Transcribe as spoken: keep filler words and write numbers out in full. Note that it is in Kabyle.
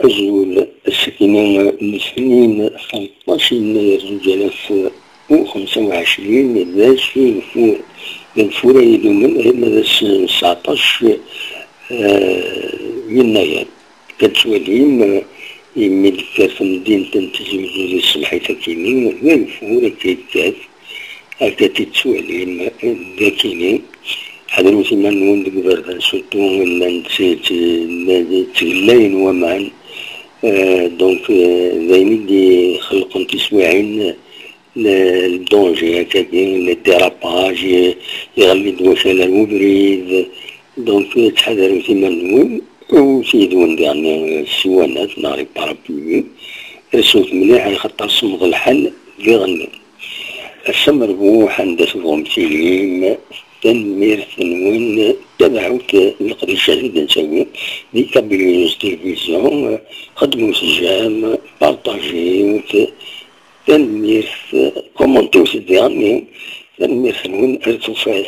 Azul, ass-agi n letniyen tleṭṭac yennayer zuǧ alaf u xemsa u ɛecrin, d ass ugeffur, d ageffur ay idumen arma d ass n tseɛṭac, eh, yennayer. Ad twalim, eh, imi d-teffer temdint n Tizi Uzzu di tṣebḥit akkin-nni, d ageffur akka yekkat, akka t-id-twalim, eh, d akkin-nni. Ḥadret iman-nwen deg iberdan, surtout llan tt-, tt-, ttgellayen waman, eh, donc, eh, d ayen i d-ixelqen tiswiɛin, le, le danger, akkagi, le dérapage, iɣelli-d wakal ar ubrid. Donc, ttḥadaret iman-nwen, awit yid-wen diɣen ssiwanat neɣ les parapluies, rset mliḥ, axaṭer semmeḍ lḥal diɣen. Ass amerbuḥ, anda tebɣum tilim, tanemmirt-nwen, tabaɛut leqdicat i d-nettawi di Kabylie News Télévision, xedmet j'aime, partagiwt, tanemmirt, commentiwt diɣen, tanemmirt-nwen ar tufat.